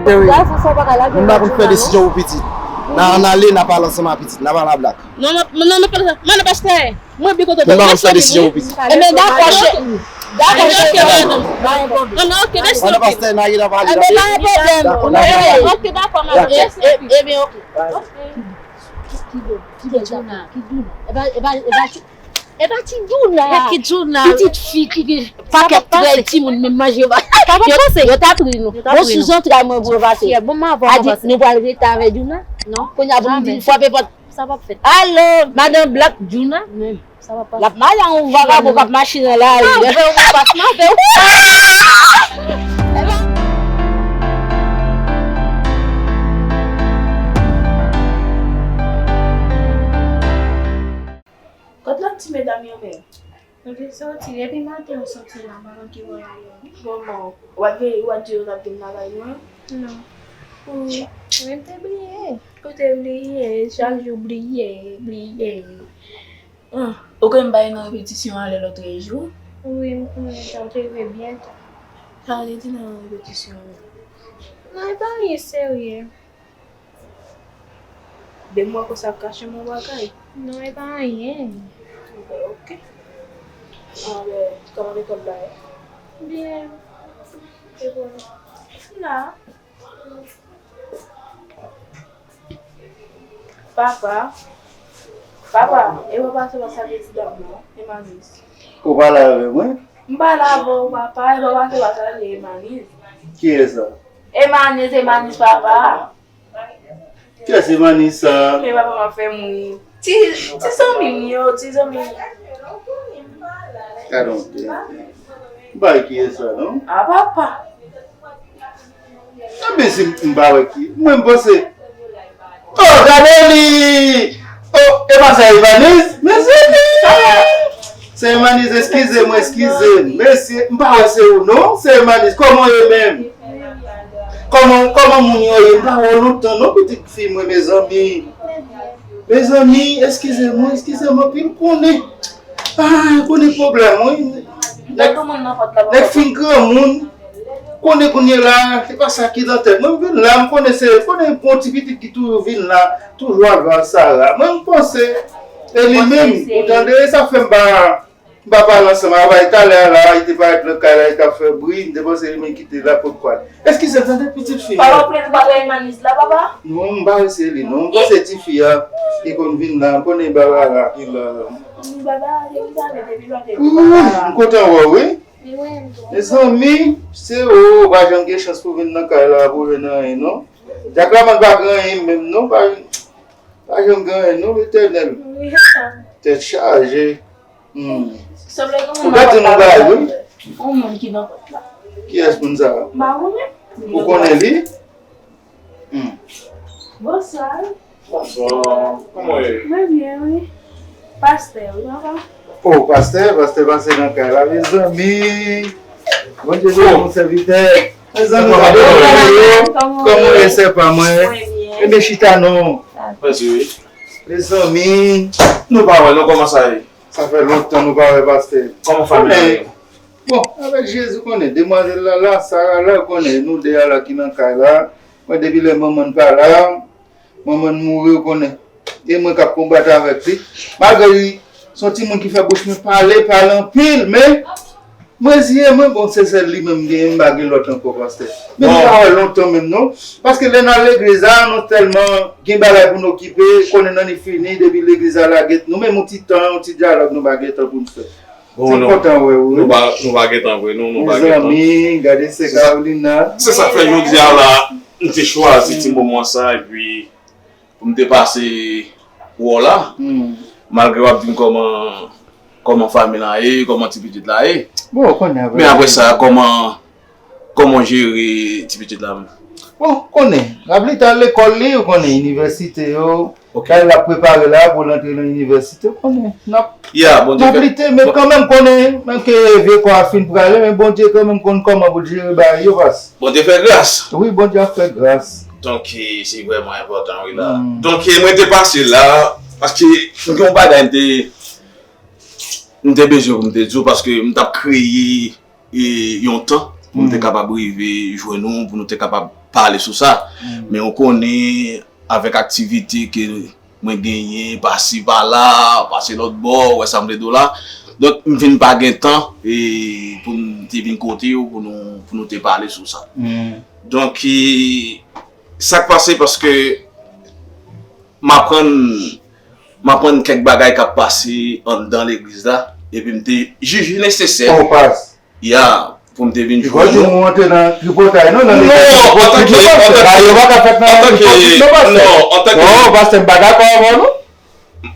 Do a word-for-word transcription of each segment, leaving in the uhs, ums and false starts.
Moun pa konn fè desizyon pou pitit. N a ann ale, n a pale ansanm a pitit, n a pale a Black. Non, non, non, non, pastè, mwen byen kontan. Moun pa konn fè desizyon pou pitit. Ebyen, dakò, chè. Dakò, chè. Ok, pastè, n a gen nan pale. Ebyen, pa gen pwoblèm. Dakò, n a gen nan pale. Ok, dakò, mwen. Ebyen, ok. Ki Djouna? Ki Djouna? E pa, e pa, e pa, e pa ti Djouna. E ki Djouna? Pitit fi ki gen pakèt trè timoun, menm manje yo pa. Yo, yo t ap ri nou. Bon, sou zantray mwen pou yo pase. Adi, nou pral rete avè Djouna? Non. Kounye a pou nou di, frape pòt. Sa p ap fèt. Alo, madanm Black Djouna? Menm. Sa p ap pase. L ap mache ak yon vakabon k ap mache nan lari. Mwen fè w, mwen fè w. Kot lòt ti medam yo menm? Yo te soti, depi maten yo soti la, m pa konn ki bò y ale. Bon, bon, w ap veye, w ap di yo n ap vin lakay mwen? Non. Wi. Mwen te bliye. Ou te bliye, chak jou bliye, bliye. Ah, ou konn bay nan repetisyon a lè lòt jou? Wi, m konnen sa, ou te rive byen ta. Sa w te di nan repetisyon an? Non, e pa anyen serye. De mwa konsa ap kache m yon bagay? Non, e pa anyen. Ok. Ah, ben, kòman lekòl la ye? Byen. E bon. La. Papa, papa, e papa se pa sa vle di dam nan, e Manis. Ou pale avè mwen? M pale avè w, papa, e papa se pa sa vle di, e Manis. Kiyès sa? E Manis, e Manis, papa. Kiyès e Manis sa? Men papa m ap fè m ri. Ti, ti zanmi m yo, ti zanmi m. Gade yon tenten. M pa wè kiyès sa non. A papa. Enben si m pa wè ki, mwen m panse. Oh, gade li! Oh, e pa sa Evanis? Mezanmi! Se Evanis, eskize m, eskize m. Mesye, m pa wè se ou non, se Evanis. Kòman w ye menm? Kòman, kòman moun yo ye? M pa wè w lontan non, pitit fi mwen, mezanmi. Mezanmi, eskize mwen, eskize m anpil, konnen. Ah, konnen pwoblèm, wi. Nèg, nèg fin granmoun. Konnen kounye la, se pa sa ki nan tèt mwen. M vin la, m konnen se, konnen gon ti pitit ki toujou vin la, toujou avè Sarah. Mwen, m panse, e li menm, ou tande, sa fè m pa, m pa pale ansanm avè l talè a la, li te parèt nan kay la, li t ap fè bri, m te panse li menm ki te la, potko al. Eskize m, tande pitit fi a. Papa, ou prale, ou pa wè Manis la, papa? Non, m pa wè se li, non. M panse tifi a, ki konn vin la, m konnen Barbara ki la. Barbara, depi sa, depi lòt, depi Barbara. Ouh, m kontan wè w, wi. Mezanmi, se ou, ou pa janm gen chans pou vin nan kay la, pou jwenn anyen, non. Dyak la, man pa gen anyen menm, non, pa, pa janm gen anyen, non, Letènèl. Tèt chaje. Hmm. Ou gade nou bagay, wi. Yon moun ki nan pòt la. Kiyès moun sa a? M pa konnen. Ou konnen li? Hmm. Bonswa. Bonswa. Kòman w ye? Mwen byen, wi. Pastè, wi, papa. Oh, pastè, pastè pase nan kay la, mezanmi. Bondye beni w, sèvitè. Mezanmi, sa va, kòman w ye, sè pa mwen? Mwen byen. Ebyen, chita non. Mèsi, wi. Mezanmi. Nou pa wè, non, kòman sa ye? Sa fè lontan nou pa wè pastè. Kòman fanmi an ye? Bon, avèk Jezi, konnen, demwazèl la la, Sara la, konnen, nou de a la ki nan kay la. Mwen, depi lè manman n pa la, manman n mouri, ou konnen. E mwen k ap konbat avèk li. Malgre li se yon timoun ki fè bouch mwen pale, pale anpil, men mwen ziye mwen, bon, se sèl li menm m genyen, m pa gen lòt ankò, pastè. Men nou pa wè lontan menm, non. Paske lè n al legliz la, nou tèlman gen bagay pou n okipe, konnen nan li fini, depi legliz la lage, nou menm yon ti tan, yon ti dyalòg, nou pa gen tan pou n fè. Bon, nou kontan wè w, wi. Nou pa, nou pa gen tan vre, non, nou pa gen tan. Mezanmi, gade sè Carolina. Se sa k fè jodi a la, m te chwazi ti moman sa, epi pou m te pase wè w la. Hmm. Malgre w ap di m kòman, kòman fanmi la ye, kòman ti pitit la ye. Bon, ou konnen apre. Men apre sa, kòman, kòman w jere ti pitit la menm? Bon, ou konnen. L ap lite al lekòl li, ou konnen, inivèsite yo. Ok. Kay l ap prepare la pou l antre nan inivèsite, ou konnen. N ap, n ap lite, men kanmenm konnen, menm ke vye kò a fin prale, men Bondye kanmenm konn kòman pou l jere bagay yo, pas. Bondye fè gras. Wi, Bondye ap fè gras. Donk, e, se vrèman enpòtan, wi, la. Hmm. Donk, e, mwen te pase la, paske m gen yon bagay m te, m te bezwen pou m te di w, paske m t ap kreye e, yon tan pou nou te kapab rive jwenn ou, pou nou te kapab pale sou sa. Men ou konnen, avèk aktivite ke mwen genyen, pase pa la, pase lòt bò, ou wè sa m vle di w la. Donk, m vin pa gen tan e pou m te vin kote w, pou nou, pou nou te pale sou sa. Donk, e, sa k pase, paske m aprann, m aprann kèk bagay k ap pase anndan legliz la, epi m te jije nesesè, ya, pou m te vin jwenn nou. Ou antre nan tripotay, non, nan legliz. Non, antanke, antanke, non, antanke, non, pastè, m pa dakò avè w, non.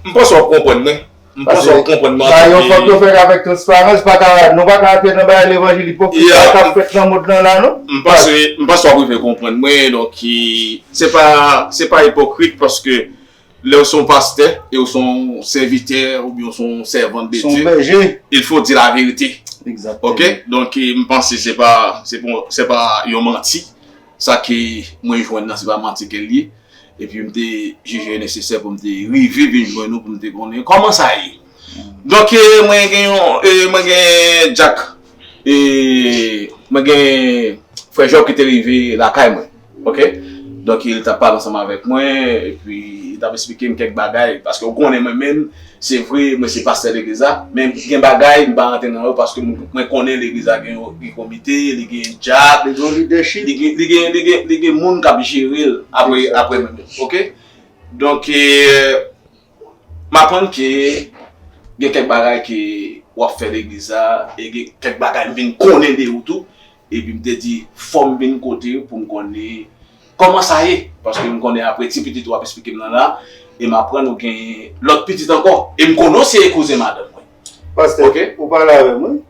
M panse w ap konprann mwen. M panse w ap konprann mwen. Sa yon fòk yo fè avèk transparans, pa ka, nou pa ka antre nan bagay levanjil ipokrit sa k ap fèt nan mond lan la, non. M panse, m panse w ap rive konprann mwen, donk, e, se pa, se pa ipokrit, paske lè w se yon pastè, e w se yon sèvitè, oubyen w se yon sèvant de Dye, il faut dire la vérité. Ok? Donk, e, m panse se pa, se pa, se pa yon manti, sa ke mwen jwenn nan, se pa manti ke l ye. Epi m te jije nesesè pou m te rive vin jwenn ou, pou m te konnen kòman sa ye. Donk, e, mwen gen yon, e, mwen gen Jack, e, mwen gen frè Jòb ki te rive lakay mwen. Ok? Donk, li t ap pale ansanm avèk mwen, epi li t ap esplike m kèk bagay, paske ou konnen mwen menm, se vre, mwen se pastè legliz la, men gen bagay, m pa rantre nan yo, paske m, mwen konnen legliz la gen yon, gen komite, li gen dyak, li gen lidèchip, li gen, li gen, li gen, li gen moun k ap jere l apre, apre mwen menm. Ok? Donk, e, m aprann ke gen kèk bagay ke w ap fè legliz la, e gen kèk bagay m vin konnen de ou tou, epi m te di, fò m vin kote w pou m konnen kòman sa ye, paske m konnen apre ti pitit w ap esplike m nan la, e m aprann ou gen lòt pitit ankò, e m konnen w se kouzen madanm mwen. Pastè, ou pale avè mwen?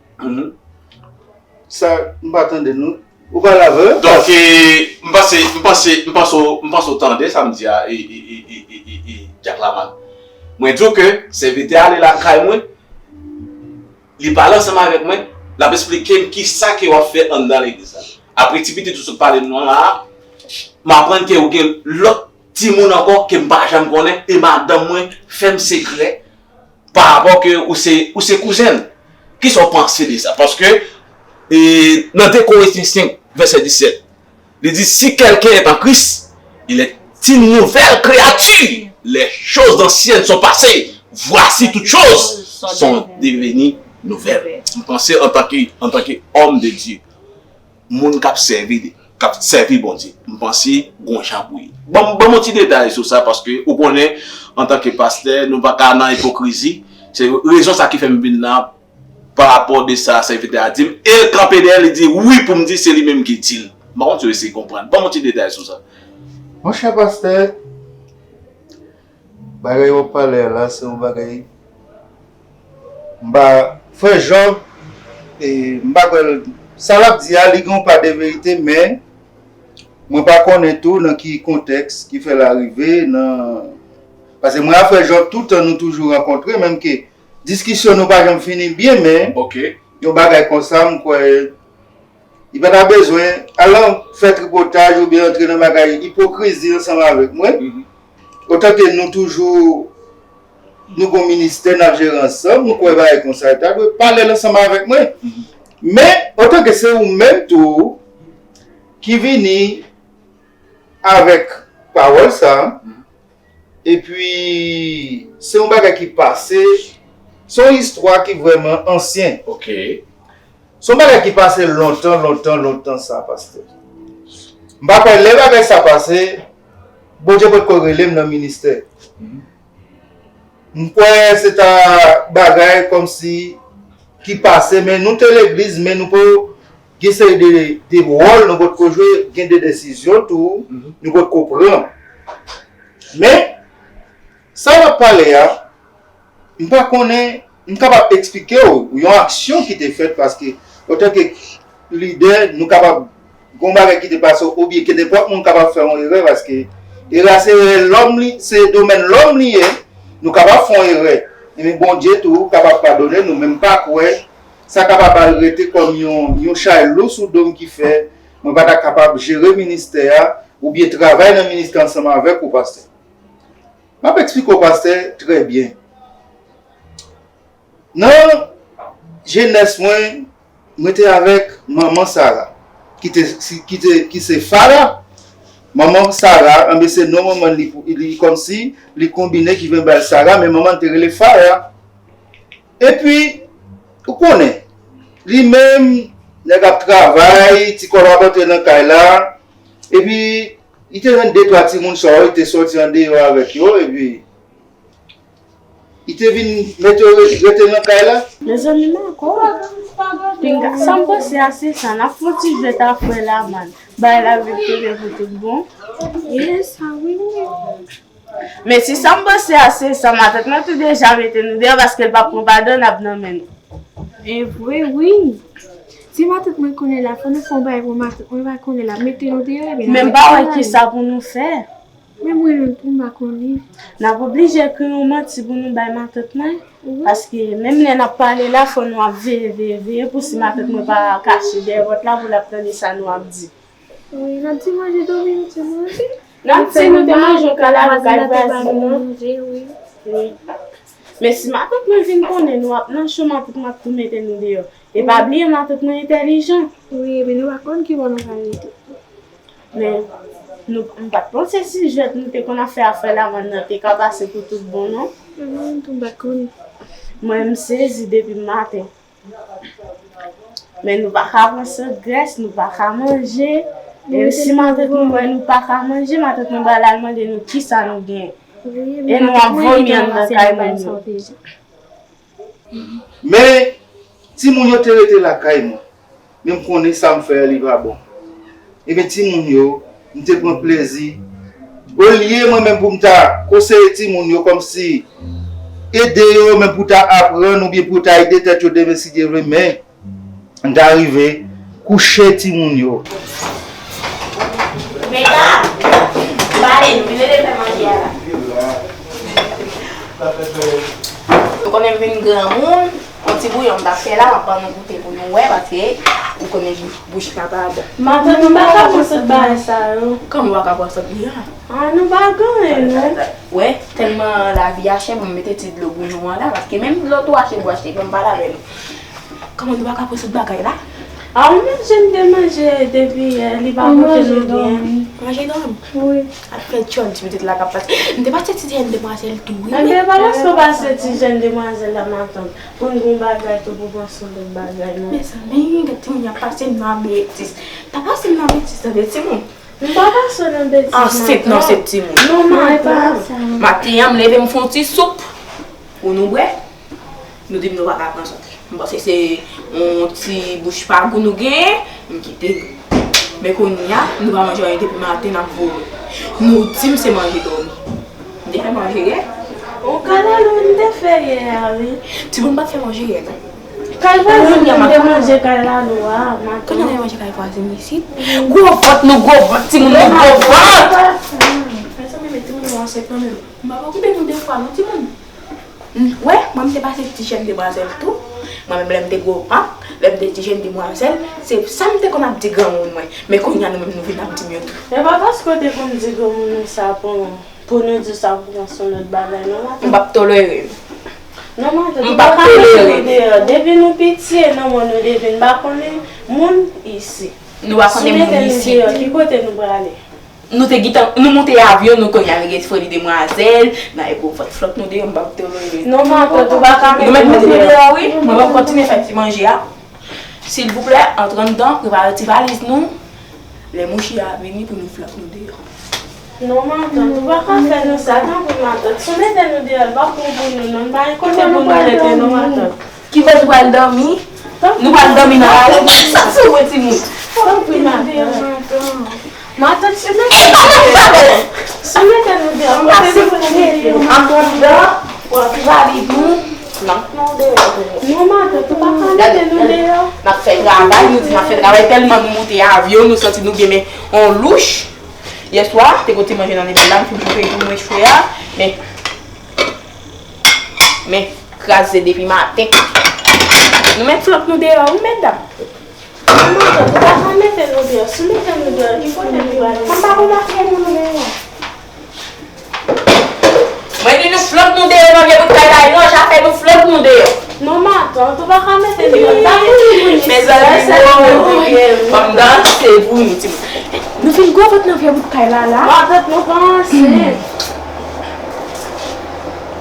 Sa, m pa tande nou. Ou pale avè m? Donk, e, m panse, m panse, m panse, w- m panse w tande sa m di a, e, e, e, e, e, e, e, Jack Laman. Mwen di w ke sèvitè a ale lakay mwen, li pale ansanm avèk mwen, l ap esplike m kisa ke w ap fè anndan legliz la. Apre ti pitit ou sot pale m nan la a, m aprann ke ou gen lòt timoun ankò ke m pa janm konnen, e madanm mwen fè m sekrè, pa rapò ke ou se, ou se kouzen l. Kisa w panse de sa? Paske, e, nan de Korentyen senk, vèsè disèt, li di, si quelqu'un est en Christ, il est une nouvelle créature. Les choses anciennes sont passées. Voici toutes choses sont devenues nouvelles. M panse antanke, antanke òm de Dye, moun k ap sèvi, k ap sèvi Bondye, m panse gon jan pou ye. Ban m, ban m yon ti detay sou sa, paske ou konnen, antanke pastè, nou pa ka nan ipokrizi. Se rezon sa ki fè m vin la, pa rapò de sa sèvitè a di m, e l kanpe dèyè l, li di wi pou m di se li menm ki di l. M pa konn si w eseye konprann. Ban m yon ti detay sou sa. Monchè pastè, bagay w ap pale a la, se yon bagay, m pa, frè Jòb, e, m pa kwè l, sa l ap di a, li gen yon pa de verite, men mwen pa konnen tou nan ki kontèks ki fè l arive, nan, paske mwen ak frè Jòb, toutan nou toujou rankontre, menm ke diskisyon nou pa janm fini byen, men yon bagay konsa, m kwè, li pa ta bezwen al nan fè tripotaj oubyen antre nan bagay ipokrizi ansanm avèk mwen. Otanke nou toujou, nou gon ministè n ap jere ansanm, nou kwè bagay konsa, li ta dwe pale l ansanm avèk mwen. Men, otanke se ou menm tou ki vini avèk pawòl sa, epi se yon bagay ki pase, se yon istwa ki vrèman ansyen. Ok. Se yon bagay ki pase lontan, lontan, lontan sa, pastè. M pa kwè lè bagay sa pase, Bondye potko rele m nan ministè. M kwè se ta bagay kòmsi ki pase, men nou te legliz, men nou po gen seri de, de wòl nou potko jwe, gen de desizyon tou, nou potko pran. Men, sa w ap pale a, m pa konnen, m kapab eksplike w yon aksyon ki te fèt, paske, otanke lidè, nou kapab gon bagay ki te pase w, oubyen ke nenpòt moun kapab fè yon erè, paske erè a se erè lòm li, se domèn lòm li ye, nou kapab fè yon erè. Ebyen Bondye tou kapab padone nou, men m pa kwè sa kapab al rete kòm yon, yon chay lou sou do m ki fè mwen pa ta kapab jere ministè a, oubyen travay nan ministè ansanm avèk ou, pastè. M ap eksplike w, pastè, trè byen. Nan jenès mwen, mwen te avèk manman Sara, ki te, ki te, ki se Fara, Manman Sara, anben se non manman li, li kòmsi li konbine ki vin ba l Sara, men manman l te rele Fara. Epi, ou konnen, li menm, nèg ap travay, ti kòb ap antre nan kay la, epi, li te jwenn de twa timoun sa yo, li te sòti andeyò avèk yo, epi, li te vin mete yo rete nan kay la. Mezanmi, Mako, pinga, sa m panse a se sa, n ap fè yon ti jwèt a frè Lamann, bay la vin tounen pou tout bon. Yes, sa wi, wi. Men si sa m panse a se sa, matant mwen tou deja mete nou deyò paske l pa pran padon n ap nan men nou. E vre, wi. Si matant mwen konnen la, fò nou fè yon bagay pou matant mwen pa konnen la, mete nou deyò, ebyen. Men m pa wè kisa pou nou fè. Men mwen menm tou, m pa konnen. N ap oblije ekri yon manti pou nou bay matant mwen. Wi. Paske menm lè n ap pale la, fò nou ap veye, veye, veye pou si matant mwen pa kache dèyè pòt la pou l ap tande sa nou ap di. Wi, n ap di manje dòmi, nou te manje. N ap di nou te manje yon kalalou kay vwazin nan. Wi. Men si matant mwen vin konnen nou ap nan cho, matant mwen ap tou mete nou deyò. E pa bliye, matant mwen entèlijan. Wi, epi nou pa konn ki bò nou pral rete. Men, nou, m pa t panse si jwèt nou te konn ap fè a frè Lamann nan te ka pase pou tout bon, non. Mwen menm tou, m pa t konnen. Mwen, m sezi depi maten. Men nou pa ka pran sant grès, nou pa ka manje. E si matant nou wè nou pa ka manje, matant nou pral al mande nou kisa nou gen. E nou ap vomi anndan kay moun yo. Men, timoun yo te rete lakay mwen. Men m konnen sa m fè a, li pa bon. Ebyen, timoun yo, m te pran plezi. Olye mwen menm pou m ta konseye timoun yo kòmsi ede yo, men pou ta aprann oubyen pou ta ede tèt yo demen, si Dye vle, men m ta rive kouche timoun yo. Meta, pale nou, vin ede fè manje a la. Ou konnen m vin granmoun, yon ti bouyon m t ap fè la, m ap ban nou goute pou nou wè, paske ou konnen bouch la pa bon. Matant, nou pa ka pran sant bagay sa yo. Kòman nou pa ka pran sant li a? Ah, nou pa gen anyen, non. Wè, tèlman lavi a chè, bon, m mete ti dlo pou nou an la, paske menm dlo tou achte pou achte, bon, m pale avè nou. Kòman nou pa ka pran sant bagay la? A, yon manje n te manje depi yè, li pa pote nou byen. Manje dòmi? Wi. Ap fè djòl ti pitit la k ap pase. M te pase ti jèn demwazèl tou, wi. Enben, pa paske w pase ti jèn demwazèl la, matant, pou n gen yon bagay tou pou panse yon lòt bagay, non. Mezanmi, gad timoun y ap pase m nan betiz. Pa pase m nan betiz, tande timoun. M pa pase w nan betiz, matant. Ansent nan se timoun. Non, matant. Maten an, m leve, m fè yon ti soup pou nou bwè. Nou di m nou pa ka pran sant. M panse se yon ti bouch pa gou nou genyen, m kite nou. Men kounye a, nou pa manje anyen depi maten, n ap vomi. Nou di m se manje dòmi. M te fè manje yè. Yon kalalou m te fè yè a, wi. Timoun pa t fè manje yè, non. Kay vwazin nan, m te manje kalalou a, maten. Kounye a, n al manje kay vwazin isit. Gwo vant nou, gwo vant, timoun nou, gwo vant. Mezanmi, men timoun yo ansent nan men m. M pa okipe nou de fwa, non, timoun. M, wè, mwen, m te pase ti jèn demwazèl tou. Mwen menm, lè m te gwo vant, lè m te ti jèn demwazèl, se sa m te konn ap di granmoun mwen. Men kounye a, nou menm, nou vin ap di m yo tou. E pa paske w te konn di granmoun nou sa pou, pou nou di sa pou pran sou lòt bagay, non, matant. M p ap tolere l. Non, matant, m p ap tolere l. Depi nou piti, e nan mwen nou leve, n pa konnen moun isi. Nou pa konnen moun isi. Si w mete nou deyò, ki kote nou prale? Nou te gentan, nou moute avyon, nou kounye a nou gen foli demwazèl, n al gwo vant flòt nou deyò, m p ap tolere. Non, matant, ou pa ka mete nou deyò. Nou mèt mete nou deyò, wi. Mwen p ap kontinye fè ti manje a. Silvouplè, antre anndan, prepare ti valiz nou. Lè mouche a vini pou nou flòt nou deyò. Non, matant, ou pa ka fè nou sa, tanpri, matant. Si w mete nou deyò, l p ap bon pou nou, non. Nou pa gen kote pou nou rete, non, matant. Ki bò nou pral dòmi? Nou pral dòmi nan lari. Sa sou mwen, timoun. Tanpri, matant. Matant, si w mete nou deyò, si w mete nou deyò, kote nou prale? Antre anndan, pran ti valiz nou, n ap fè nou deyò. Non, matant, ou pa ka mete nou deyò. N ap fè travay, nou di n ap fè travay, tèlman nou moute avyon, nou santi nou gen men on louch. Yèswa, te gon ti manje nan level la, m fin koupe pou mwen chwe a, men Men, kraze depi maten. Nou mèt flòt nou deyò, wi, medam. Manman, ou pa ka mete nou deyò. Si w mete nou deyò, ki kote nou prale? Sa pa pou mete moun deyò. Mwen di nou flòt nou deyò, nan vye bout kay la, yon zafè nou flòt nou deyò. Non, matant, ou pa ka mete nou deyò. Mezanmi, ban m danse pou nou, timoun. Ou fin gwo vant nan vye bout kay la la. Matant nou pa ansent.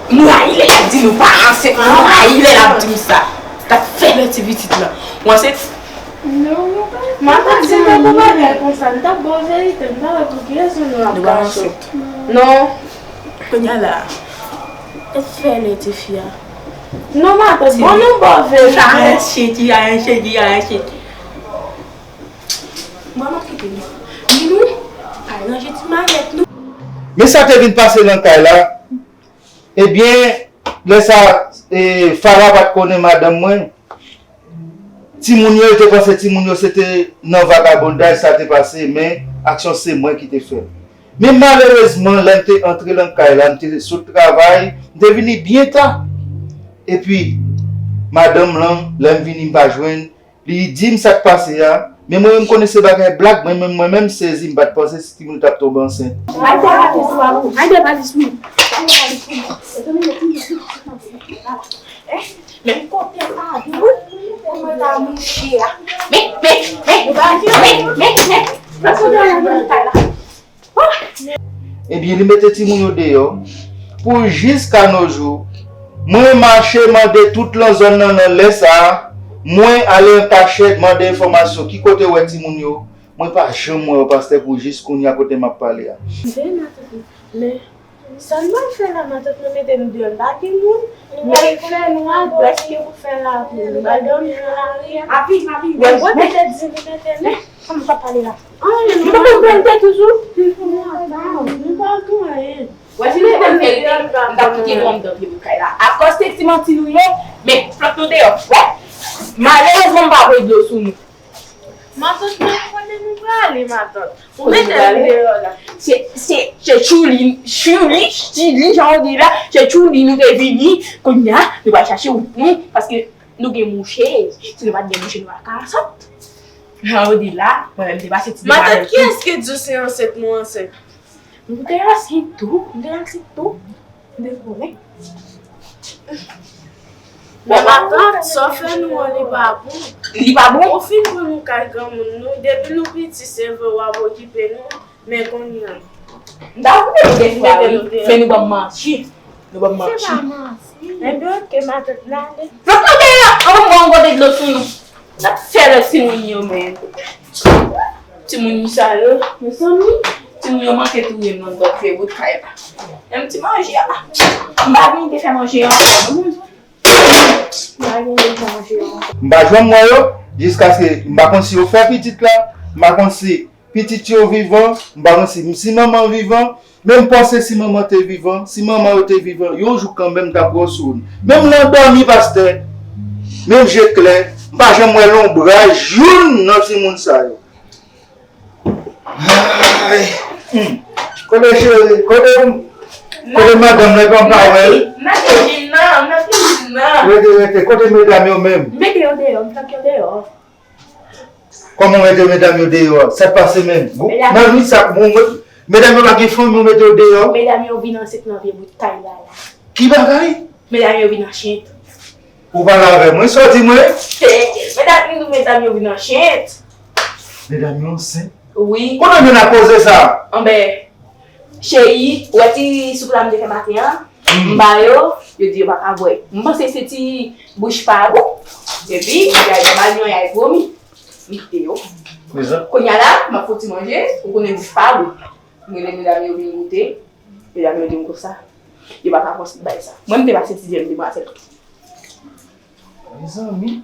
M rayi lè l ap di nou pa ansent. M rayi lè l ap di m sa. L ap fè lè ti pitit lan. Ou ansent? Non, non, pa. Matant, se pa pou bagay konsa. M t ap ba w verite. M pa wè pou ki rezon nou ap kache. Non. Kounye a la, e fè lè ti fi a. Non, matant, bon, nou ba w verite. Ki rayen chen, ki rayen chen, ki rayen chen. Mwen, m ap kite nou. Ni nou, al ranje ti malèt nou. Men sa te vin pase nan kay la. Ebyen, lè sa, e, Fara pa t konnen madanm mwen. Timoun yo, yo te panse timoun yo se te nan vagabondaj sa te pase, men aksyon se mwen ki te fè l. Men malerezman, lè m te antre nan kay la, m te sot travay, m te vini byen ta. Epi, madanm lan, lè m vini, m pa jwenn, li di m sa k pase a, men mwen menm konnen se bagay blag, mwen menm, mwen menm sezi, m pa t panse si timoun t ap tonbe ansent. Ay, de valiz, wi. Ay, de valiz, wi. Men kote sa, wi. Kòman ta mouche a? Men, men, men, men, men, men. Nan kote a, nan kay la. Ebyen, li mete timoun yo deyò. Pou jiska no jou, mwen mache mande tout lan zòn nan, nan lè sa a, mwen ale an kachèt mande enfòmasyon ki kote w wè timoun yo. Mwen pa janm wè yo, pastè, pou jis kounye a kote m ap pale a. Men, men, sa n pral fè la, matant, nou mete nou deyò, n pa gen moun. Men, fè nou al, prèske pou fè la, pou nou al dòmi nan lari a. Api, api, men, men, kote te di nou mete nou? Kòman w ap pale la? Anyen, nou pa konprann tèt ou sou? Nou pa konprann anyen. Wè, si nou konn verite, m t ap kite nou anndan vye bout kay la. Akòz se ti manti nou ye, men flòt nou deyò. Wè, malerezman, m pa voye dlo sou nou. Matant, men kote nou prale, matant? Ou mete nou deyò la. Se, se, se Tchouli, Tchouli, Tchouli, jan w di la, se Tchouli nou te vini. Kounye a, nou pral chache wout nou, paske nou gen mouche. Si nou pa t gen mouche, nou pa t ka sot. Jan yo di la, mwen menm te pase ti demalèz. Matant, kiyès ki di w se ansent nou ansent? Nou te ansent tou, nou te ansent tou. Nou te konnen. Men matant, sa w fè nou an, li pa bon. Li pa bon? Ou fin pran nou kay granmoun nou, depi nou piti, se vre w ap okipe nou, men kounye a. M ta vle nou gen fwa, wi, men nou ban m manti. Nou ban m manti. Se pa manti. Enben, oke, matant, n ale. Flòt nou deyò, anvan m ba w yon gòdè dlo sou nou. N ap fè lòt timoun yo, men. Timoun sa yo, mezanmi. Timoun yo manke touye m nan dòt vye bout kay la. Menm ti manje a, m pa vin te fè manje ankò, non, mezanmi. M pa vin te fè manje ankò. M pa janm wè yo, jiskaske m pa konn si yo fè pitit la, m pa konn si pitit yo vivan, m pa konn si, si manman vivan, men m panse si manman te vivan, si manman yo te vivan, yon jou kanmenm m t ap wè w sou wout. Menm lè w dòmi, pastè, menm je klè, m pa janm wè lonbraj youn nan timoun sa yo. Ay, hmm. Kote cheri, kote, kote madanm la, m pa wè l. Nan kizin nan, nan kizin nan. Rete, rete, kote medam yo menm? Mete yo deyò, m tank yo deyò. Kòman w mete medam yo deyò a? Sa k pase menm? Nan nwit sa, bon, medam yo pa gen fanmi, w mete yo deyò? Medam yo vin ansent nan vye bout kay la la. Ki bagay? Medam yo vin ansent. Ou pale avè mwen, sa w di mwen? Medam, medam yo vin ansent. Medam yo ansent? Wi. Kote w jwenn ak koze sa? Anben, Cheri, ou wè ti soup la m te fè maten an? M ba yo, yo di yo pa ka bwè. M panse se ti bouch pa bon. Epi, y a, y a ba l yon y a vomi. M kite yo. Kounye a la, m ap fouti manje, ou konnen bouch pa bon. M rele medam yo vin goute. Medam yo di m konsa, yo pa ka konsèt bay sa. Mwen, m te pase ti dyèm demwazèl. Mezanmi.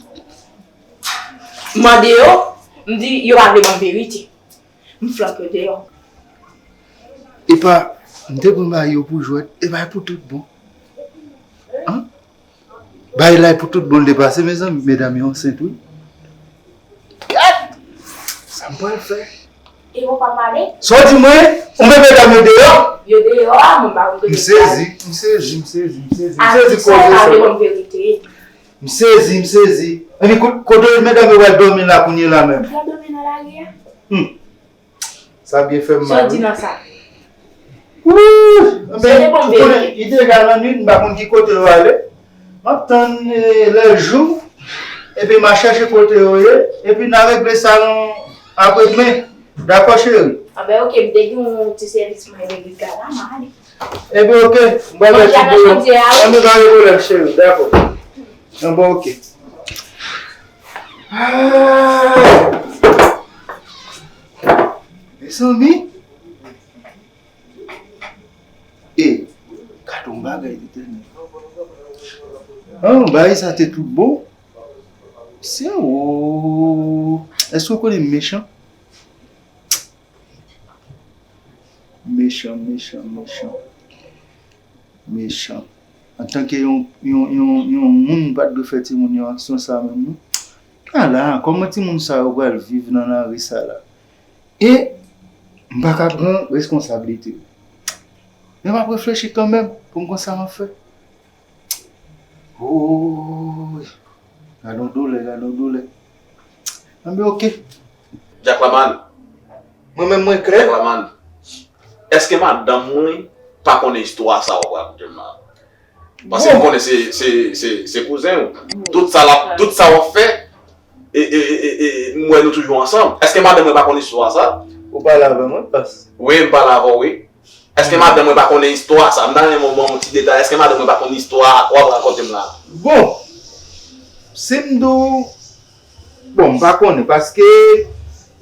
M mande yo, m di yo pa vle ban m verite. M flanke yo deyò. Epa, m te pran bagay yo pou jwèt, epa e pou tout bon. An? Bagay la e pou tout bon l te pase, mezanmi, medam yo ansent, wi. Gad! Sa m pral fè? E ou pa pale? Sa w di mwen? Ou met medam yo deyò? Yo deyò a, mwen pa konn kote yo al. M sezi, m sezi, m sezi, m sezi, m sezi koze sa. Aswè sa pa vle ban m verite. M sezi, m sezi. Epi kote medam yo pral dòmi la kounye la menm? Yo dòmi nan lari a. Hmm. Sa byen fè m mal, wi. Sa w di nan sa? Wouy! Anben, ou konnen, li deja lannwit, m pa konn ki kote yo ale. M ap tann, eh, lè jou, epi m a chèche kote yo ye, epi n a regle sa nan aprè demen. Dakò, cheri. Anben, oke, m te gen yon ti sèvis mwen regle la, m ale. Ebyen, oke. M pral mèt ou pou yo. Anben, pa gen pwoblèm, cheri. Dakò. Anben, oke. Ah! Mezanmi. E, gade yon bagay, Letènèl. An, bagay sa te tout bon. Se ou. Èske w konnen m mechan? Mechan, mechan, mechan. Mechan. Antanke yon, yon, yon, yon moun, m pa t dwe fè timoun yo aksyon sa menm, non. Ala, kòman timoun sa yo pral viv nan lari sa la? E m pa ka pran reskonsablite yo. Men m ap reflechi kanmenm pou m konn sa m ap fè. Woy! Gade yon doulè, gade yon doulè. Anben, oke. Dyak Lamann. Mwen menm, mwen klè. Dyak Lamann. Èske madanm mwen pa konnen istwa sa w ap rakonte m la? Paske m konnen se, se, se, se kouzen w. Tout sa l ap, tout sa w ap fè, e, e, e, e, e, m wè nou toujou ansanm. Èske madanm mwen pa konn istwa sa? Ou pale avè mwen, pas? Wi, m pale avè w, wi. Èske madanm mwen pa konnen istwa sa? M ta renmen w ban m yon ti detay. Èske madanm mwen pa konn istwa w ap rakonte m la? Bon, si m di w, bon, m pa konnen, paske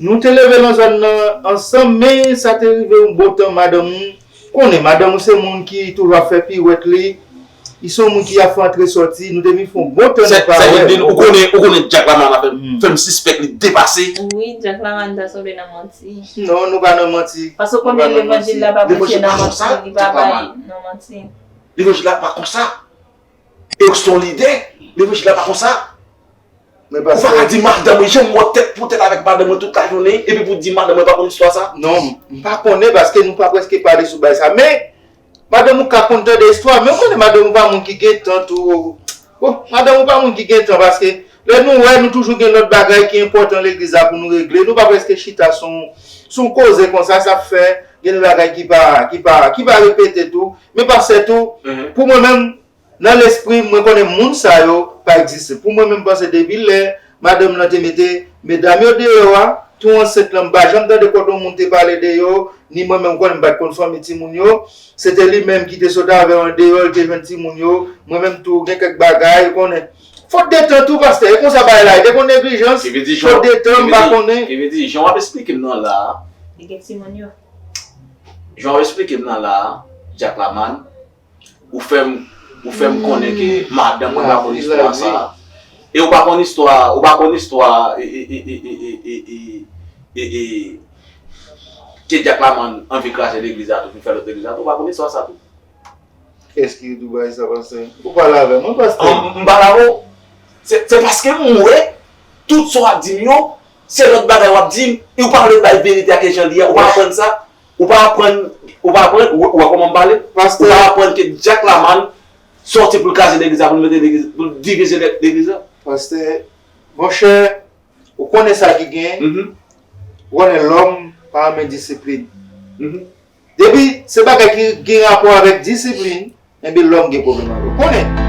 nou te leve nan zòn nan ansanm, men sa te rive yon bon tan, madanm ou konnen, madanm ou se moun ki toujou ap fè piwèt li, li se yon moun ki ap fè antre sòti, nou te vin fè yon bon tan nou pa wè. Sa vle di, ou konnen, ou konnen Dyak Lamann la fè m, fè m sispèk li depase. Wi, Dyak Lamann ta sanble nan manti. Non, nou pa nan manti. Paske w konnen levanjil la pa preche nan manti, li pa bay nan manti. Levanjil la pa konsa. E w se yon lidè, levanjil la pa konsa. Ou pa ka di madanm mwen, janm wè tèt pou tèt avèk madanm mwen tout lajounen, epi pou di madanm mwen pa konn istwa sa? Non, m pa konnen paske nou pa prèske pale sou bagay sa. Men, madanm ou ka konn tande istwa, men ou konnen madanm ou pa moun ki gen tan tou. Bon, madanm ou pa moun ki gen tan paske lè nou wè, nou toujou gen lòt bagay ki enpòtan legliz la pou nou regle. Nou pa prèske chita sou, sou koze konsa, sa fè gen de bagay ki pa, ki pa, ki pa repete tou. Men pastè tou, pou mwen menm, nan lespri m, mwen konnen moun sa yo pa egziste. Pou mwen menm, m panse depi lè madanm nan te mete medam yo deyò a, tou ansent lan, m pa janm tande kote yon moun te pale de yo, ni mwen menm, konnen m pa t konn fanmi timoun yo. Se te li menm ki te sot avè yo andeyò, li te jwenn timoun yo. Mwen menm tou, gen kèk bagay, ou konnen. Fot de tan tou, pastè, e konsa bagay la ye. Te konn neglijans, fot de tan, m pa konnen. Ki vle di, jan w ap esplike m nan la a. Li gen timoun yo. Jan w ap esplike m nan la a, Dyak Lamann, ou fè m, ou fè m konnen ke madanm mwen pa konn istwa sa. E ou pa konn istwa, ou pa konn istwa, e, e, ke Dyak Lamann anvi kraze legliz la tou, pou fè lòt legliz la tou, ou pa konn istwa sa tou. Kiyès ki di w bagay sa, pastè? Ou pale avè mwen, pastè? M, m pale avè w. Se, se paske m wè tout sa w ap di m yo, se lòt bagay w ap di m, e ou pa vle bay verite a ke jan li ye a, ou pa aprann sa. Ou pa aprann, ou pa aprann, ou, ou wè kòman m pale? Pastè. Ou pa aprann ke Dyak Lamann sòti pou l kraze legliz la, pou l mete legliz, pou l divize le-, legliz la? Pastè, monchè, ou konnen sa ki gen, ou konnen lòm pa renmen disiplin. Depi se bagay ki gen rapò avèk disiplin, enben lòm gen pwoblèm avè w. Konnen!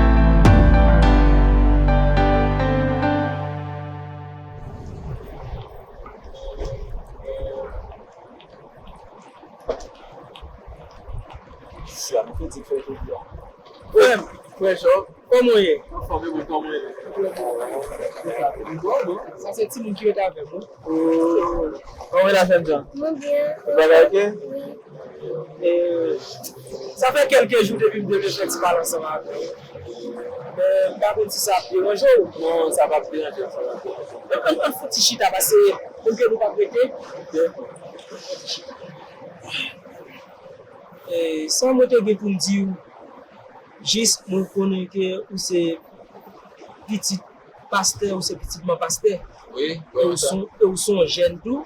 Sia, nou fè di fè jodi a. Frè m, frè Jòb, kòman w ye? Anfòm, e mwen, kòman w ye? Bon, bon. Sa se timoun ki rete avè m, wi. Oh, kòman w la, jènjan? Mwen byen. Tout bagay oke? Wi. E, sa fè kèlke jou depi m te vle fè ti pale ansanm avè w. Men, m pa konn si sa ap deranje w. Non, sa p ap deranje m, sa p ap deranje m. Ann, ann, ann fouti chita, paske konn ke nou p ap rete. Oke. Ann fouti chita. E, sa mwen te gen pou m di w, jis mwen konnen ke ou se pitit pastè, ou se pitit man pastè. Wi, e ou se yon, e ou se yon jèn tou,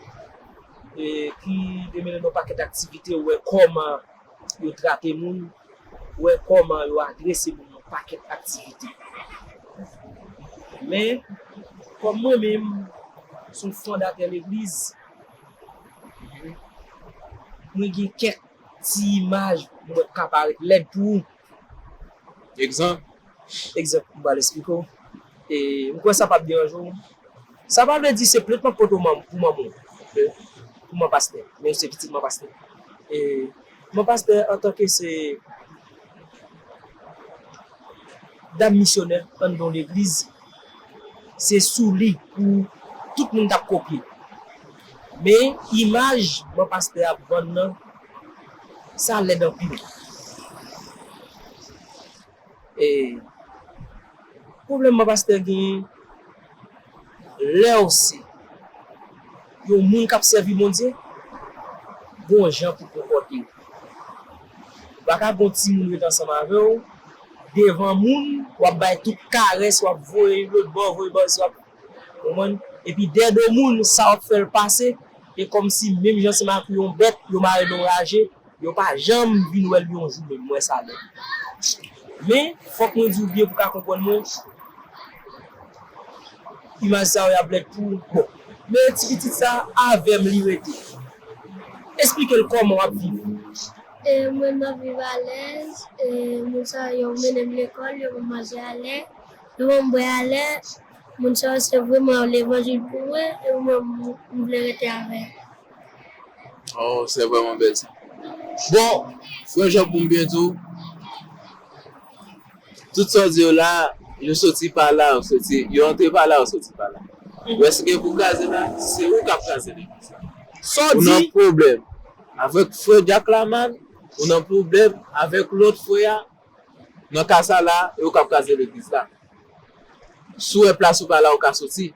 e ki te mennen nan yon pakèt aktivite, ou wè kòman yo trate moun, ou wè kòman yo adrese moun nan yon pakèt aktivite. Men, kòm mwen menm, se yon fondatè legliz, mwen gen kèk ti imaj mwen ka parèt lèd pou ou. Egzanp? Egzanp, m pral esplike w. E, m kwè sa p ap deranje w. Sa pa vle di se plent m ap pote w man-, pou manman w. Oke. pou man pastè, men yo se pitit man pastè. E man pastè antanke se dam misyonè anndan yon legliz, se sou li pou tout moun t ap kopye. Men imaj man pastè ap vann nan, sa lèd anpil. E pwoblèm man pastè genyen, lè w se yon moun k ap sèvi Bondye, gon jan pou konpòte w. Ou pa ka gon timoun ret ansanm avè w, devan moun, w ap bay tout karès, w ap voye l lòtbò, voye bò, w ap, konprann? Epi dèyè do moun, sa w ap fè l pase, e kòmsi menm jan se makou yon bèt, yo mare l yon raje, yo pa janm vin wè l yon jou menm, m wè sa lèd. Men, fòk mwen di w byen pou w ka konprann mwen, imaj sa yo y ap lèd pou ou. Bon, men ti pitit sa, avè m li rete. Esplike l kòman w ap viv. E mwen, m ap viv alèz, e moun sa yo mennen m lekòl, yo ban m manje alè, yo ban m bwè alè. Moun sa yo se vrèman levanjil pou mwen, e mwen, m, m vle rete avè yo. Oh, se vrèman bèl sa. Bon, frè Jòb, pou m byen di w, tout sa w di yo la, yo soti pa la, yo soti, yo antre pa la, yo soti pa la. Ou wè sa gen pou kraze la, se ou k ap kraze legliz la. Ou nan pwoblèm avèk frè Jack Laman, ou nan pwoblèm avèk lòt frè a. Nan ka sa la, e ou k ap kraze legliz la. Si w wè plas ou pa la, ou ka soti.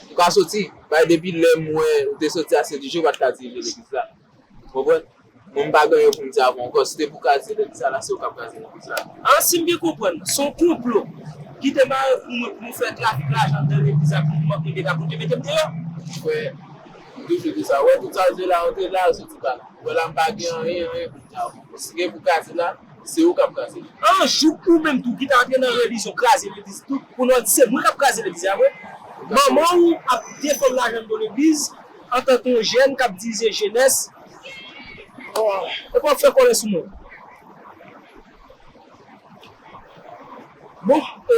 Ou ka soti. Bay depi lè m wè ou te soti a, se di je w pa t ka dirije legliz la. Konprann? Mwen, m pa gen anyen pou m di avè w ankò. Si te pou kraze legliz sa la, se ou k ap kraze legliz la. An, si m byen konprann, se yon konplo ki te mare pou mwen pou nou fè trafik lajan anndan legliz la pou m ap mete la pou te mete m deyò. Frè, m toujou di sa. Ou wè tout sa w di la, antre la, soti pa la. Ou wè la, m pa gen anyen, anyen pou m di avè w ankò. Si gen pou kraze la, se ou k ap kraze l. An, jouk ou menm tou ki ta antre nan relijyon kraze legliz tou, kounye a w di se mwen k ap kraze legliz la vre. Manman w ap defann lajan anndan legliz, antanke yon jèn k ap dirije jenès, epi w ap fè kòlè sou mwen. Bon, e,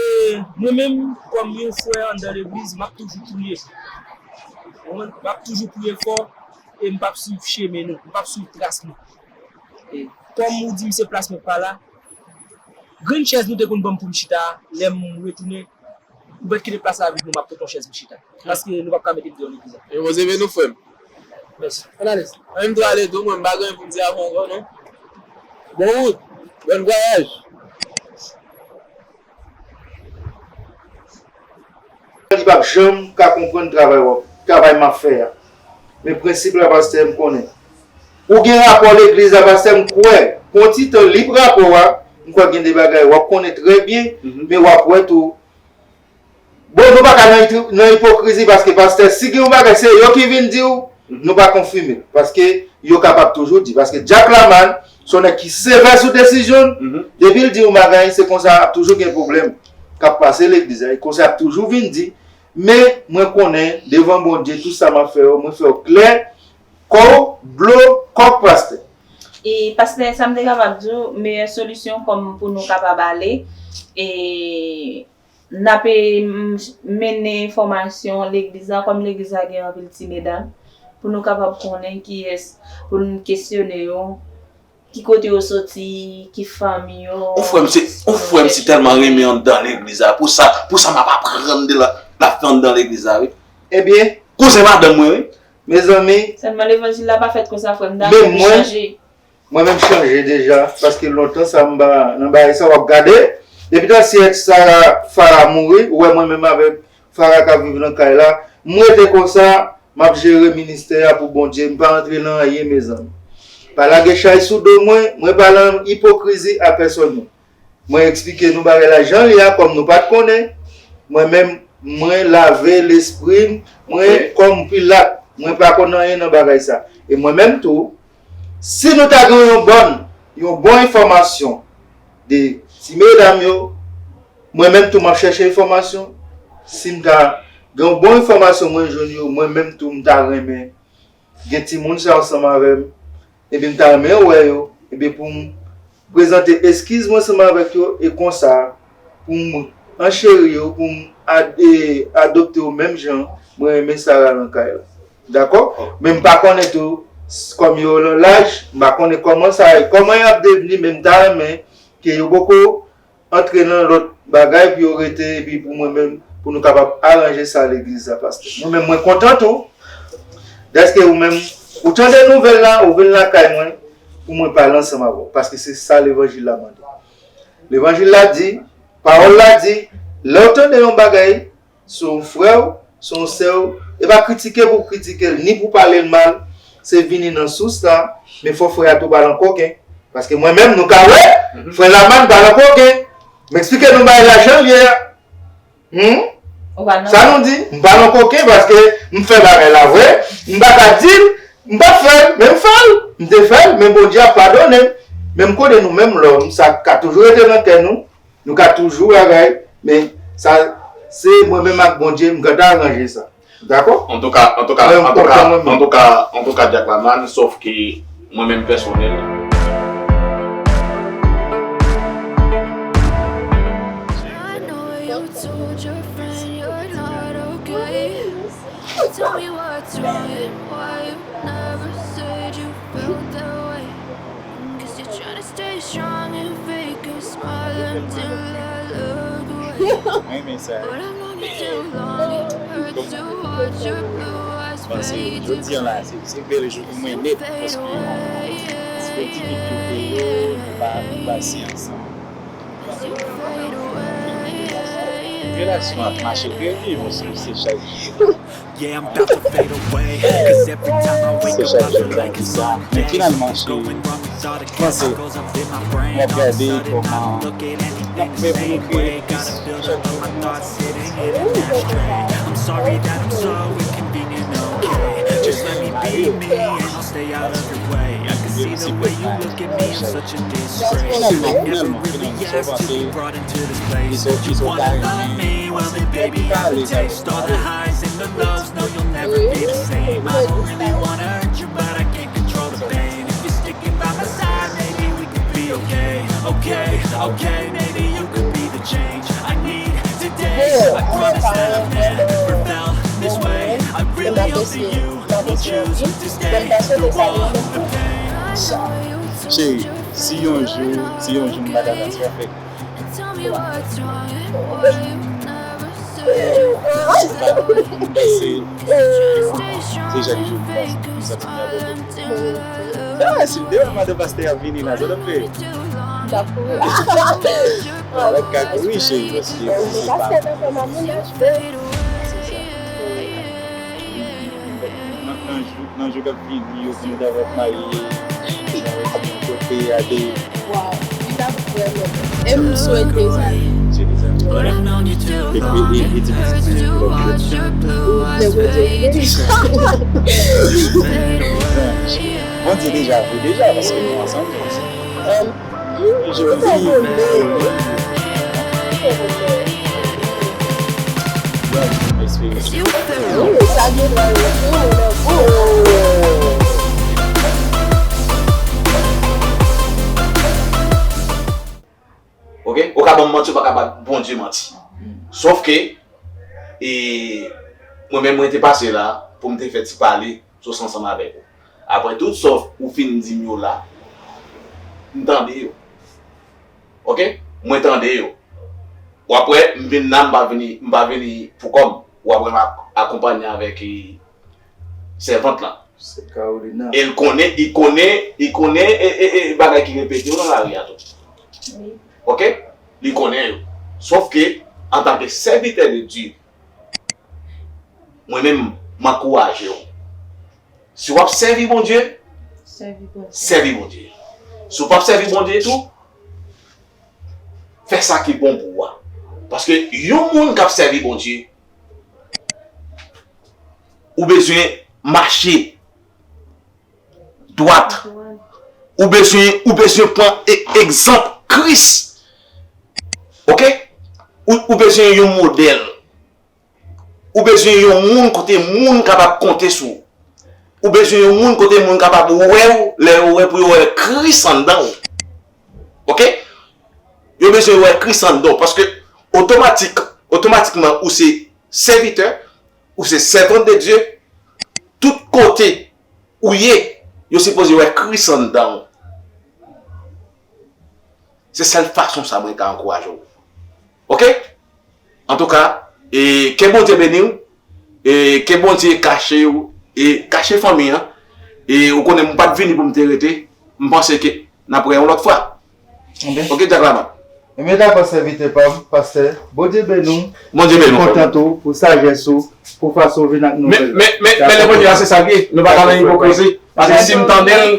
mwen menm, kòm yon frè anndan legliz, m ap toujou priye. Ou konprann? M ap toujou priye fò e m p ap swiv chemen nou, m p ap swiv tras nou. E kòm ou di m se plas mwen k pa la, grenn chèz nou te konn ban m pou m chita a, lè m retounen, ou mèt kite plas la vide, m ap pote yon chèz pou chita. Paske nou p ap ka mete m deyò legliz la. E poze men nou, frè m. Mèsi. Ann ale. Ann m tou ale tou, mwen m pa gen anyen pou m di avè w ankò non. Bon wout, bòn vwayaj. Li p ap janm ka konprann travay w ap, travay m ap fè a. Men prensip la, pastè, m konnen. Ou gen rapò legliz la, pastè, m kwè, pou yon ti tan, li p rapò a, m kwè gen de bagay w ap konnen trè byen, men w ap wè tou. Bon, nou pa ka nan, nan ipokrizi, paske, pastè, si gen yon bagay, se yo ki vin di w, nou pa konfime l. Paske yo kapab toujou di. Paske Jack Laman, se yon nèg ki sevè sou desizyon l, depi l di yon bagay, se konsa ap toujou gen pwoblèm k ap pase legliz la. E konsa y ap toujou vin di, men mwen konnen, devan Bondye, tout sa m ap fè yo, mwen fè yo klè, kòw dlo kòk pastè. E pastè, sa m te kapab di w, meyè solisyon kòm pou nou kapab ale, e n ape mennen enfòmasyon legliz la, kòm legliz la gen anpil ti medam, pou nou kapab konnen kiyès pou n kesyone yo, ki kote yo soti, ki fanmi yo. Yon frè m se, yon frè m si tèlman renmen anndan legliz la, pou sa, pou sa m ap aprann de l, l ap fè anndan legliz la wi. Ebyen. Kouzen madanm mwen wi. Mezanmi. Sèlman levanjil la pa fèt konsa frè m, ta renmen chanje. Mwen menm chanje deja, paske lontan sa m pa nan bagay sa w ap gade. Depi tan sè Sara Fara mouri, ou wè mwen menm avèk Fara k ap viv nan kay la, m rete konsa, m ap jere ministè a pou Bondye, m pa antre nan anyen mezanmi. Pa lage chay sou do mwen, mwen pa nan ipokrizi a pèsòn non. Mwen eksplike nou bagay la jan l ye a kòm nou pa t konnen. Mwen menm, mwen lave lespri m, mwen kòm Pilat, mwen pa konn anyen nan bagay sa. E mwen menm tou, si nou ta gen yon bòn, yon bon enfòmasyon de ti medam yo, mwen menm tou m ap chèche enfòmasyon. Si m ta gen yon bon enfòmasyon mwen jwenn yo, mwen menm tou m ta renmen gen timoun sa yo ansanm avè m, ebyen m ta renmen wè yo, ebyen pou m prezante eskiz mwen ansanm avèk yo, e konsa, pou m ancheri yo, pou m ad- e adopte yo menm jan mwen renmen Sara nan kay la. Dakò? Men m pa konnen tou, s- kòm yo nan laj, m pa konnen kòman sa ye, kòman y ap devni, men m ta renmen ke yo poko antre nan lòt bagay pou yo rete, epi pou mwen menm, pou nou kapab aranje sa legliz la, pastè. Mwen menm, mwen kontan tou, dèske ou menm, ou tande nouvèl la, ou vin lakay mwen, pou mwen pale ansanm avè w, paske se sa levanjil la mande. Levanjil la di, pawòl la di, lè w tande yon bagay, sou yon frè w, sou yon sè w, e pa kritike pou kritike l, ni pou pale l mal, se vini nan sous la, men fò frè a tou pa nan koken. Paske mwen menm, nou ka wè, frè Laman pa nan koken. M eksplike nou bagay la jan l ye a. Hmm? Ou pa nan Sa nou di, m pa nan koken paske m fè bagay la vre, m pa ka di l, m pa fè l, men m fè l. M te fè l, men Bondye ap padone m. Men m konnen nou menm lòm, sa ka toujou rete nan kè nou. Nou ka toujou bagay, men sa se mwen menm ak Bondye, m gentan aranje sa. Dakò? Antouka, antouka, Mwen, m antouka, kontan mwen menm. antouka, antouka, Dyak Laman, sòf ke mwen menm pèsonèl. I know you told your friend you're not okay. Tell me what's wrong and why you never said you felt that way. Guess you're trying to stay strong and fake a smile until I look away. Mwen renmen sa. But I've known you too long, it hurts to watch your blue eyes Paske fade to jodi an la, gray. se, se bèl jou pou mwen nèt, paske se yon difikilte yo, nou pa, nou pase ansanm. Relasyon ap mache trè byen, paske se chak jou. Yeah, I'm about to fade away. Cause every time I wake Se up, I chak jou feel la like ki it's sa. Men Monday. Finalman, cheri, Going wrong with all the chemicals up in my brain. All of a sudden, I don't look at anything the same way. Got a build up of my thoughts sitting in an ashtray. I'm sorry that I'm so inconvenient, okay? Just let me be me and I'll stay out of your way. I can see the way you look at me, I'm such a disgrace. I never really asked to be brought into this place. You wanna love me, well then baby, I have a taste. All the highs and the lows, no, you'll never be the same. I don't really wanna hurt you, but I can't control the pain. If you're sticking by my side, maybe we could be okay. Okay, okay, maybe you could be the change I need today. I promise that I've never felt this way. I really hope that you will choose to stay through all the pain. Cheri, si yon jou, si yon jou m pa ta transfè fèk, Panse, se chak jou m pase, m santi m nan bon kote. Ah, si m te wè madan pastè a vini la, sa t ap fè? M t ap kouri. Ah, w ap ka kouri, cheri, paske se pa. Pastè nan fè mamoun nan. Nan, nan jou, nan jou k ap vini yo, pou nou ta va marye, kote a de. Waw, li t ap vrèman bèl. E m swete sa. Epi, e, e ti pitit li, lòt jou. Nèg yo di, Bondye deja vle deja, paske nou ansanm. Jodi. Ok? Ou ka ban m manti, ou pa ka ba Bondye manti. Sòf ke, e, mwen menm, mwen te pase la pou m te fè ti pale sou sa ansanm avèk ou. Apre tout sa w fin di m yo la, m tande yo. Ok? Mwen tande yo. W ap wè, m vin la, m pa vini, m pa vini pou kò m. W ap wè m ak- akonpanye avèk, e, sèvant lan. Se Carolina. E l konnen, li konnen, li konnen, e, e, e, bagay ki repete yo nan lari a tou. Wi. Ok? Li konnen yo. Sòf ke, antanke sèvitè de Dye, mwen menm, m ankouraje w. Si w ap sèvi Bondye, Sèvi Bondye. sèvi Bondye. Si w p ap sèvi Bondye tou, fè sa ki bon pou ou a. Paske yon moun k ap sèvi Bondye, ou bezwen mache dwat. Ou bezwen, ou bezwen pran e- egzanp Kris. Ok? Ou, ou bezwen yon modèl. Ou bezwen yon moun kote moun kapab konte sou ou. Ou bezwen yon moun kote moun kapab wè w, lè yo wè pou yo wè Kris anndan w. Ok? Yo bezwen wè Kris anndan w, paske otomatik, otomatikman ou se sèvitè, ou se sèvant de Dye, tout kote ou ye, yo sipoze wè Kris anndan w. Se sèl fason sa mwen ka ankouraje w. Oke? Antouka, e ke Bondye beni w, e ke Bondye kache w, e kache fanmi an. E ou konnen m pa t vini pou m te rete, m panse ke n ap wè yon lòt fwa. Oke, Dyak Laman. Ebyen dakò, sèvitè pa m, pastè. Bondye beni w. Bondye beni w, frè m. Kontan tou pou sajès ou, pou fason w vin ak nouvèl. Men, men, men, men lè Bondye la, se sa l ye. Nou pa ka nan ipokrizi. Paske si m tande l,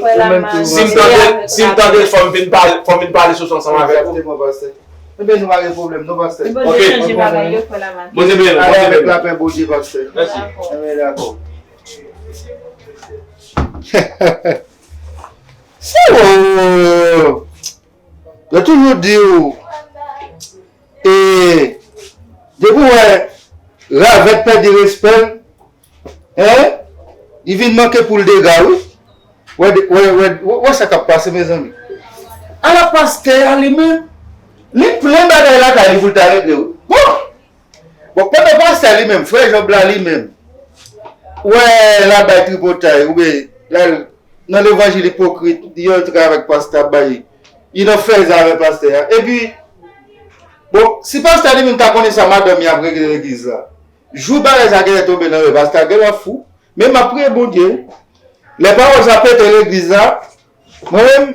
si m tande l, si m tande l, fò m vin pale, fò m vin pale sou sa ansanm avèk ou. Egzakteman, pastè. Ebyen, nou pa gen pwoblèm, non, pastè. Bondye chanje bagay yo, frè Laman. Bondye beni w, Bondye beni w. Lapè Bondye, pastè. Mèsi. Ebyen, dakò. Se bon. Yo toujou di w, e, depi w wè ravèt pèdi respè l, en, li vin manke poul dega, wi. Wè, wè, wè, wè, wè sa k ap pase, mezanmi. Ala pastè a li menm, li plen bagay lakay li pou l ta regle, wi. Bon! Bon, pandan pastè li menm, frè Jòb la li menm, wè l ap bay tripotay, oubyen l al nan levanjil ipokrit, li antre avèk pastè, ap bay, li nan fèzè avèk pastè a. Epi, bon, si pastè li menm ta konnen sa madanm li ap regle legliz la, jou bagay sa genlè tonbe nan men pastè a, genlè ap fou. Men m ap priye Bondye, lè pawòl sa pete legliz la, mwen menm,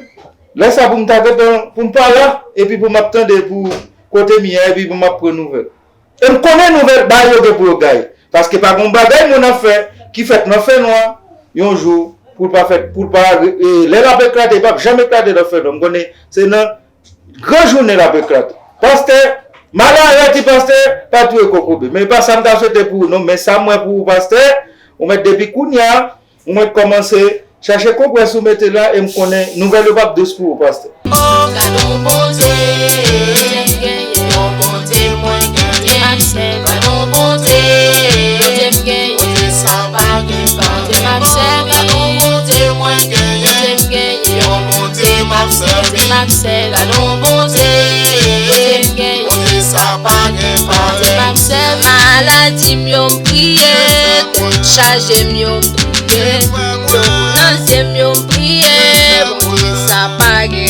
lè sa pou m ta gentan, pou m pa la, epi pou m ap tande pou kote m ye a, epi pou m ap pran nouvèl. E m konnen nouvèl bagay yo gen pou yo gaye. Paske pa gen yon bagay moun ap fè ki fèt nan fènwa, yon jou, pou l pa fèt, pou l pa, e, lè l ap eklate, li p ap janm eklate nan fènwa. M konnen se nan gran jounen l ap eklate. Pastè, malere ti pastè, pa touye kokobe. Men pa sa m ta swete pou ou non, men sa m wè pou ou pastè, ou mèt depi kounye a, ou mèt kòmanse chache konprès ou mete la, e m konnen nouvèl yo p ap dous pou ou, pastè. O, gad on Bondye m genyen, yon Bondye mwen genyen, gad on Bondye m genyen, Bondye sa pa gen parèy. Gad on Bondye mwen genyen, Bondye m genyen, yon Bondye m ap sèvi, gad on Bondye m genyen, Bondye sa pa gen parèy. Maladi m yo m priye, tout chaje m yo m priye, dlo nan zye m yo m priye, Bondye sa pa gen